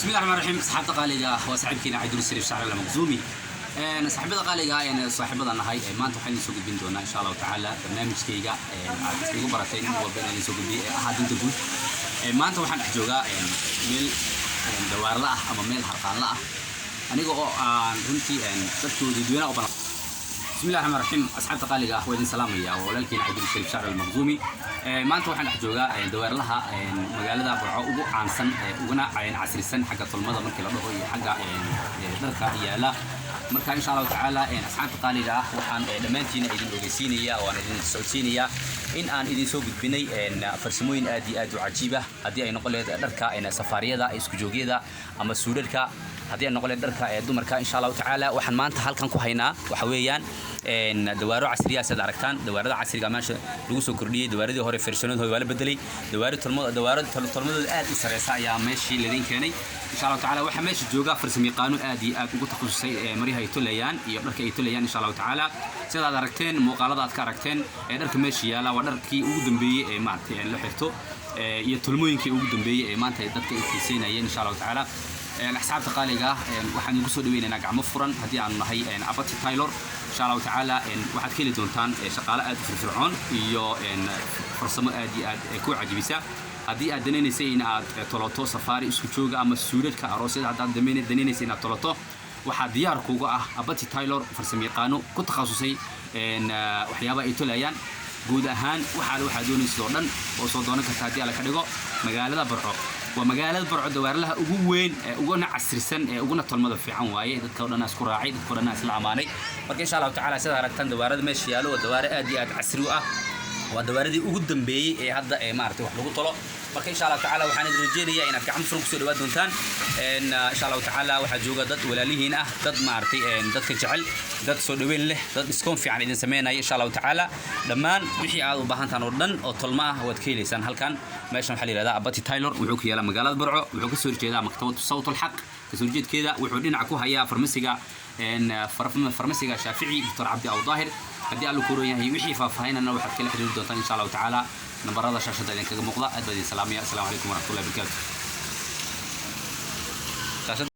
Bismillahi raxmaan raxiim. Asxaabta qaaliga ah, waa saaxiibkiina Cabdul Sariif Shacr Almaqzuumi. Saaxiibada qaaliga ah een saaxiibada nahay, maanta waxaan idin soo gudbin doonaa, insha Allahu tacaala, barnaamijkayga aad igu baratay in walba inaan idin soo gudbiyo ee ahaa dinta guud. Maanta waxaan dhex joogaa meel dawaarla ah ama meel harqaanla ah, aniga oo aan runtii dadkooda dadweynaha u balan. Bismillahi raxmaan raxiim. Asxaabta qaaliga ah, waa idin salaamaya. Waa walaalkiina Cabdul Shariif Shacr Almaqzuumi. Maanta waxaan dhex joogaa dawaarlaha magaalada Burco ugu caansan, uguna casrisan xagga tolmada markii la dhaho iyo xagga dharka yaala. Marka, insha Allahu tacaala, asxaabta qaaliga ah, waxaan dhammaantiina idin ogeysiinaya oo aan idin socodsiinayaa in aan idin soo gudbinay farsamooyin aad iyo aad u cajiib ah, haddii ay noqon lahayd dharka safaariyada, isku joogyada ama suudhadhka, haddii ay noqon lahayd dharka ee dumarka. Insha Allahu tacaala, waxaan maanta halkan ku haynaa waxa weeyaan dawaaro casriya. Sidaad aragtaan, dawaarada casriga meesha lagu soo kordhiyey. Dawaaradii hore farshamadooda waa la bedelay. Dawaaro tolmo, dawaaro tolmadooda aad u sareysa ayaa meeshii ladin keenay. Insha Allahu tacaala, waxaa meesha jooga farsamayaqaano aad iyo aad ugu takhasusay maryaha ay tolayaan iyo dharka ay tolayaan. Insha Allahu tacaala, sidaad aragteen, muuqaalada aad ka aragteen ee dharka meesha yaala waa dharkii ugu dambeeyey ee maaragtay la xirto iyo tolmooyinkii ugu dambeeyey ee maanta dadka ay xiiseynayeen. Insha Allahu tacaala, asxaabta qaaliga ah, waxaan idinku soo dhaweynaynaa gacmo furan haddii aanu nahay Abati Taylor. Insha Allahu tacaala, waxaad ka heli doontaan shaqaale aad u firfircoon iyo farsamo aad iyo aad ku cajibisa. Haddii aad danaynaysa in aad toloto safaari, isku jooga ama suudhadhka aroosyada, haddaad danaynaysa inaad toloto, waxaa diyaar kuga ah Abati Taylor, farsamayaqaano ku takhasusay waxyaabaha ay tolayaan. Guud ahaan waxaa doonaysid oo dhan oo soo doonan karta haddii Alla ka dhigo. Magaalada Burco waa magaalada Burco dawaarlaha ugu weyn ee uguna casrisan ee uguna tolmada fiican waaye. Dadka o dhan isku raacay, dadka o dhan isla amaanay. Marka, insha Allahu tacaala, sidaad aragtaan, dawaarada meesha yaalo waa dawaaro aad iyo aad casri u ah, waa dawaaradii ugu dambeeyey ee hadda ee maaragtay wax lagu tolo. Marka, insha Allahu tacaala, waxaan idin rajeynayaa inaad gacmo furan kusoo dhawaad doontaan. Insha Allahu tacaala, waxaa jooga dad walaalihiin ah, dad maaragtay dadka jecel, dad soo dhaweyn leh, dad discount fiican idin sameynaya. Insha Allahu tacaala, dhammaan wixii aad u baahantaan oo dhan oo tolma ah waad ka heleysaan halkan. Meeshan waxaa la yihahdaa Abati Taylor. Wuxuu ku yaalaa magaalada Burco. Wuxuu kasoo horjeedaa Maktabadu Sawt Alxaq kasoo horjeedkeeda. Wuxuu dhinaca ku hayaa farmasiga, farmasiga Shaafici, Doctor Cabdi Awdaahir, haddii Alla ku roon yahay. Wixii faahfaahinana waxaad kala xiriiri doontaan, insha Allahu tacaala, nambarada shaashada idinkaga muuqda. Aad baa idin salaamaya. Asalaamu calaykum waraxmatullahi wabarakaatu.